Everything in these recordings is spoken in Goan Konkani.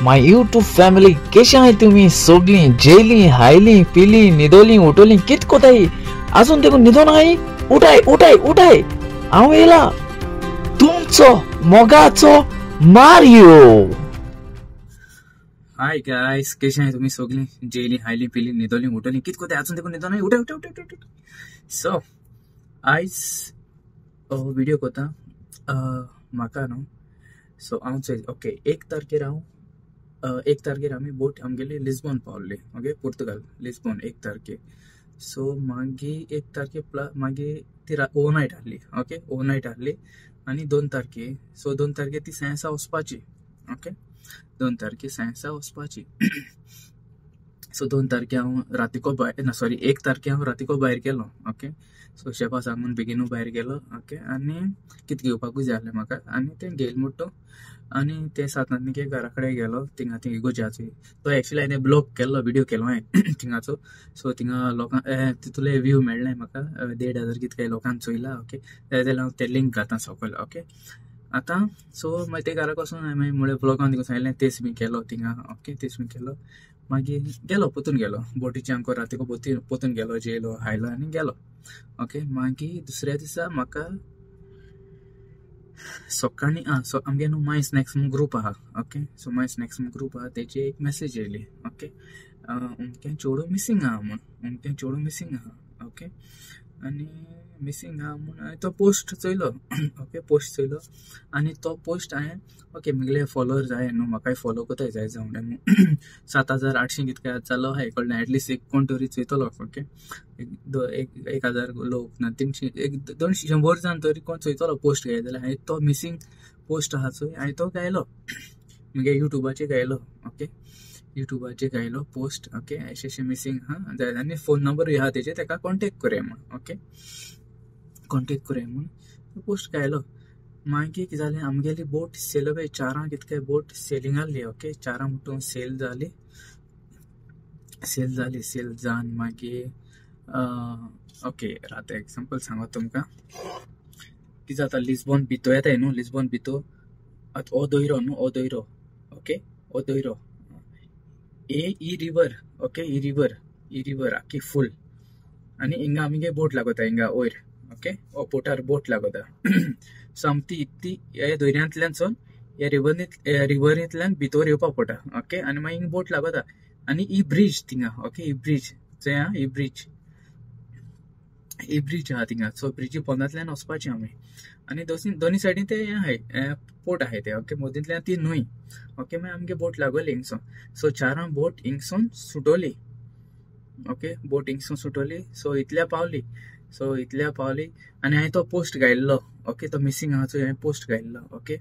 My YouTube family, केशे आहाय तुमी सगळीं? जेली, हायली, पिली, न्हिदोली, उठोली, कित कोताय? आजून देखून न्हिदोन आहाय? उठाय उठाय उठाय, हांव येयला तुमचो मोगाचो मारियो. हाय गायस, केशे आहाय तुमी सगळीं? जेली, हायली, पिली, न्हिदोली, उठोली, कित कोताय? आजून देखून न्हिदोन आहाय? उठाय उठाय उठाय उठाय. सो आयज व्हिडिओ कोता म्हाका न्हू. सो हांव चोय, ओके, 1 तारखेर हांव 1 तारखेर आमी बोट आमगेली लिस्बॉन पावल्ली. ओके, पुर्तुगाल लिस्बॉन 1 तारखेर. सो मागीर 1 तारखे मागीर ती ओवरनायट आहली. ओके, ओवरनायट आहली आनी 2 तारखे. सो 2 तारखे ती सायन्सा वचपाची. ओके, 2 तारखे सायन्सा वचपाची. सो 2 तारखे हांव रातीको भायर ना, सॉरी 1 तारखे हांव रातीको भायर गेलो. ओके, सो शेफा सांगून बेगीनू भायर गेलो. ओके, आनी कितें घेवपाकूय जाय आसलें म्हाका आनी तें घेयल म्हणटा आनी ते सातांतनिके घरा कडेन गेलो. थिंगा थिंगा गोज्याचो तो एक्चुअली हांवें ब्लॉग केल्लो, व्हिडियो केलो हांवें थिंगाचो. सो थिंगा लोकांक तितूले व्यू मेळ्ळें म्हाका, 1500 कितके लोकांक चोयला. ओके, जाल्यार हांव ते लिंक घालता सकयल. ओके, आतां सो मागीर ते घराक वचून हांवें मागीर मुळे ब्लॉगान थिंगा सांगलें, तेच बी केलो थिंगा. ओके, तेच बी केलो. मागीर गेलो, पोतून गेलो बोटीचे आमकां रातीको पोतून गेलो, जेयलो, हायलो आनी गेलो. ओके, मागीर दुसऱ्या दिसा म्हाका सकाळीं सो आमगे न्हू माय स्नॅक्स म्हूण ग्रूप आहा. ओके, सो माय स्नॅक्स म्हूण ग्रूप आहा, तेजी एक मॅसेज येयली. ओके, अमकें चेडूं मिसींग आहा म्हूण, अमकें चेडूं मिसींग आहा. ओके, आनी मिसींग आहा म्हूण हांवें तो पोस्ट चोयलो. ओके, पोस्ट चोयलो आनी तो पोस्ट हांवें ओके म्हगेले फॉलोअर्स जाय न्हू, म्हाकाय फॉलो कोताय जाय जावं म्हूण 7800 कितके जालो आहा कळना, एटलिस्ट एक कोण तरी चोयतलो. ओके, 1000 लोक ना, 300, 100 100 जाण तरी कोण चोयतलो पोस्ट घायलो जाल्यार. हांवें तो मिसींग पोस्ट आहा चोय, हांवें तो घायलो म्हगे युट्यूबाचेर घायलो. ओके, युट्यूबाचेर घायलो पोस्ट. ओके, अशें अशें मिसींग आहा जाय आनी फोन नंबरूय आहा तेजेर, तेका कॉन्टेक्ट करया म्हूण. ओके, कॉन्टेक्ट करया म्हूण पोस्ट घायलो. मागीर कितें जालें, आमगेली बोट सेल 4 कितके बोट सेलींग आहली. ओके, 4 म्हणटून सेल जाली, सेल जाली, सेल जावन मागीर ओके रात एग्जाम्पल सांगत तुमकां कितें जाता. लिस्बॉन भितर येताय न्हू, लिस्बॉन भितर आतां हो दयरो न्हू, हो दयरो. ओके, हो दयरो ए ई रिवर. ओके, ई रिवर, ई रिवर आख्खी फूल आनी हिंगा आमगे बोट लागता हिंगा वयर. ओके, हो बोटार बोट लागता. सो आम ती ती ह्या दर्यांतल्यान सोन ह्या रिवरींतल्यान भितर येवपाक पडटा. ओके, आनी मागीर हिंगा बोट लागता आनी ही ब्रिज थिंगा. ओके, ही ब्रिज चोय आं, ही ब्रिज, ही ब्रिज आहा थिंगा. सो ब्रिजी पोंदांतल्यान वचपाचें आमी आनी दोनी सायडीन ते हें आहाय, पोर्ट आहाय ते. ओके, मदींतल्यान ती न्हंय. ओके, मागीर आमगे बोट लागली हिंगसोन. सो 4 बोट हिंगसोन सुटोली. ओके, बोट हिंगसोन सुटोली. सो इतल्या पावली, सो इतल्या पावली आनी हांवें तो पोस्ट घायल्लो. ओके, तो मिसींग आहा चोय, हांवें पोस्ट घायल्लो. ओके,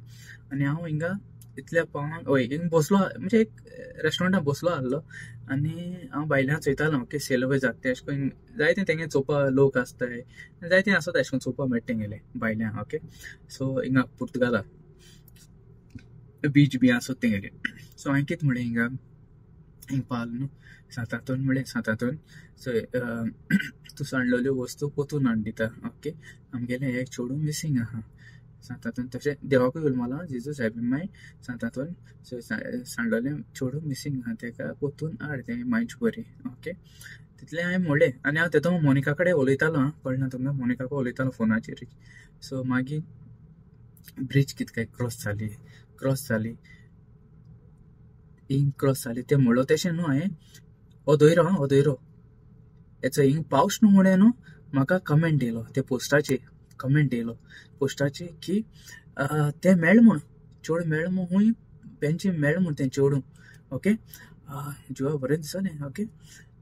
आनी हांव हिंगा इतल्या पावन हय हिंगा बसलो, म्हणजे एक रेस्टॉरंटान बसलो आहलो आनी हांव भायल्यान चोयतालो. ओके, सेल बी जाता तें अशें करून जायते तेंगे चोवपा लोक आसताय, जायते आसता अशें करून चोवपा मेळटा तेंगेले भायल्यान. ओके, सो हिंगा पुर्तुगाला बीच बी आसत तेंगेले. सो हांवें कितें म्हणलें, हिंगा हिंगा पावलो न्हू सातातून म्हणलें, सातातून सो तूं सांडलेल्यो वस्तू पोतून हाडून दिता. ओके, आमगेलें एक चेडूं मिसींग आहा सातातून, तशें देवाकूय उलमाला जेजू सायबी माय सातातून. सो सांडलेलें चेडूं मिसींग आहा, तेका पोतून हाड, तें मांयची बरी. ओके, तितलें हांवें म्हणलें आनी हांव तेदो मोनिका कडेन उलयतालो. आं, कळना तुमकां, मोनिका उलयतालो फोनाचेर. सो मागीर ब्रिज कितके क्रॉस जाली, क्रॉस जाली, हिंग क्रॉस जाली तें म्हणलो तशें न्हू हांवें. हो दयरो, हो दयरो हेचो हिंग पावस न्हू म्हणलें न्हू, म्हाका कमेंट येयलो ते पोस्टाचेर, कमेंट येयलो पोस्टाचेर की तें मेळ म्हूण चेडूं मेळ म्हूण, खूंय बेंची मेळ म्हूण तें चेडूं. ओके, जिवा बरें दिसलें. ओके,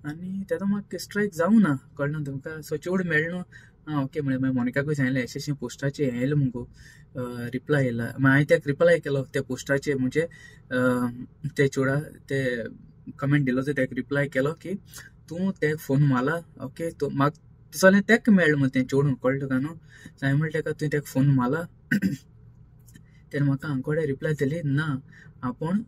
आनी तेदो म्हाका स्ट्रायक जावं ना, कळना तुमकां. सो चेडूं मेळ न्हू. आं, ओके म्हणलें. मागीर मोनिकाकूय सांगलें अशें अशें पोस्टाचेर येयलें मुगो, रिप्लाय येयला. मागीर हांवें तेका रिप्लाय केलो त्या पोस्टाचेर, म्हणजे ते चेडा ते कमेंट दिलो तो तेका रिप्लाय केलो की तूं तेका फोन मारला. ओके, तूं म्हाका दिसलें तेका मेळ्ळें म्हूण तें चेडूं, कळ्ळें तुका न्हू. हांवें म्हणलें तेका तुवें तेका फोन मारला. तेणें म्हाका आंकोडे रिप्लाय दिली ना, आपूण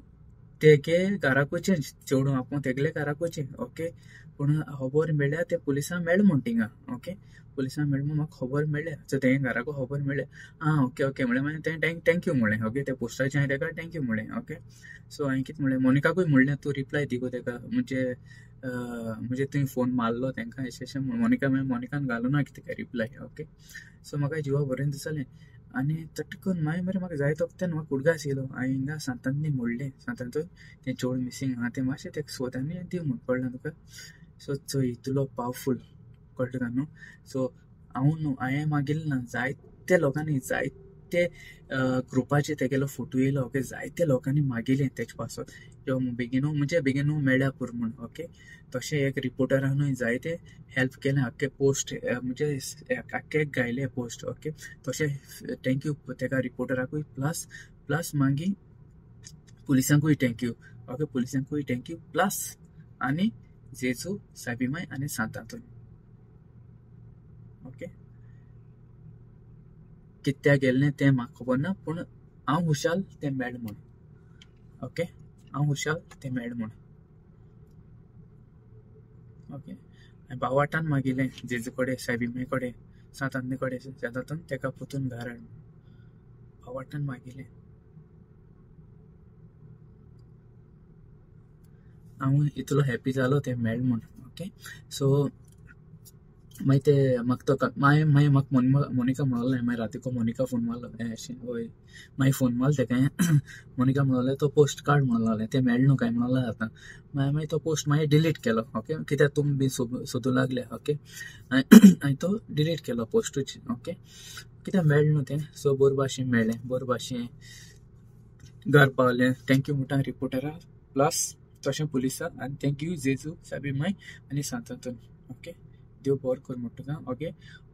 तेगे घराक वचें चेडूं आपूण तेगले घराक वचें ओके. पूण खबर मेळ्ळ्या ते पुलिसां मेळ म्हण थिंगा ओके. पुलिसां मेळ म्हूण म्हाका खबर मेळ्ळ्या सो तेंगे घराक खबर मेळ्ळ्या आं ओके ओके म्हणलें. मागीर तें thank you म्हणलें ओके. त्या पोस्टाचें हांवें तेका thank you म्हणलें ओके. सो हांवें कितें म्हणलें मोनिकाकूय म्हणलें तूं रिप्लाय दी गो तेका म्हणजे म्हणजे तुवें फोन मारलो तेंकां अशें अशें म्हूण. मोनिका मागीर मोनिकान घालूं ना कितें काय रिप्लाय ओके. सो म्हाका जिवा बरें दिसलें आनी तटकून मागीर मरे म्हाका जाय तो तेन्ना म्हाका उडगास येयलो. हांवें हिंगा सांतांतनी म्हणलें सांतांतून तें चेडूं मिसींग आहा तें मातशें तेका सोद आनी दी म्हूण कळ्ळें तुका. सो चोय इतलो पावरफूल कळ्ळें तुका न्हू. सो हांव न्हू हांवें मागिल्लें ना जायते लोकांनी जायते ग्रुपाचेर तेगेलो फोटो येयलो ओके. जायते लोकांनी मागिल्लें तेजे पासत यो बेगीनू म्हणजे बेगीनू मेळ्ळ्या पुरो म्हूण ओके. तशें एक रिपोर्टरानूय जायते हेल्प केलें आख्खे पोस्ट म्हणजे आख्खे गायले पोस्ट ओके. तशें thank you तेका रिपोर्टराकूय प्लस प्लस मागीर पुलिसांकूय thank you okay. पुलिसांकूय thank you plus आनी जेजू सायबीमाय आनी सांतांतून ओके. कित्याक गेल्लें तें म्हाका खबर ना पूण हांव हुशाल तें मेळ म्हूण ओके. हांव हुशाल तें मेळ म्हूण ओके. हांवें बावाटान मागिल्लें जेजू कडेन सायबीमाय कडेन सांतांतनी कडेन सांतांतून तेका परतून घरा हाड बावाटान मागिल्लें. हांव इतलो हॅपी जालो तें मेळ म्हूण ओके. सो मागीर ते म्हाका तो मागीर मागीर म्हाका मोनिका म्हणलें मागीर रातीको मोनिका फोन मारलो अशें वय मागीर फोन मारलो तेका मोनिका म्हणलें तो पोस्ट काड म्हणलें तें मेळ्ळें न्हू काय म्हणलें आतां. मागीर मागीर तो पोस्ट मागीर डिलीट केलो ओके. कित्याक तुमी बी सोदूं लागले ओके. हांवें तो डिलीट केलो पोस्टूच ओके. कित्याक मेळ्ळें न्हू तें. सो बरे भाशेन मेळ्ळें बरे भाशेन घर पावलें. Thank you म्हणटा रिपोर्टरा प्लस तशें पुलिसाक आनी thank you जेजू सायबीमाय आनी सांतांतून ओके. देव बरो कर म्हणटा तुका ओके.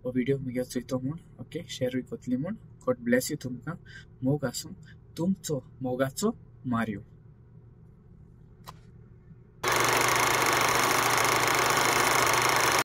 हो व्हिडियो मुगे चोयतो म्हूण ओके. शेरूय कोतली म्हूण. गॉड ब्लेस you तुमकां. मोग आसूं तुमचो मोगाचो मार्यो.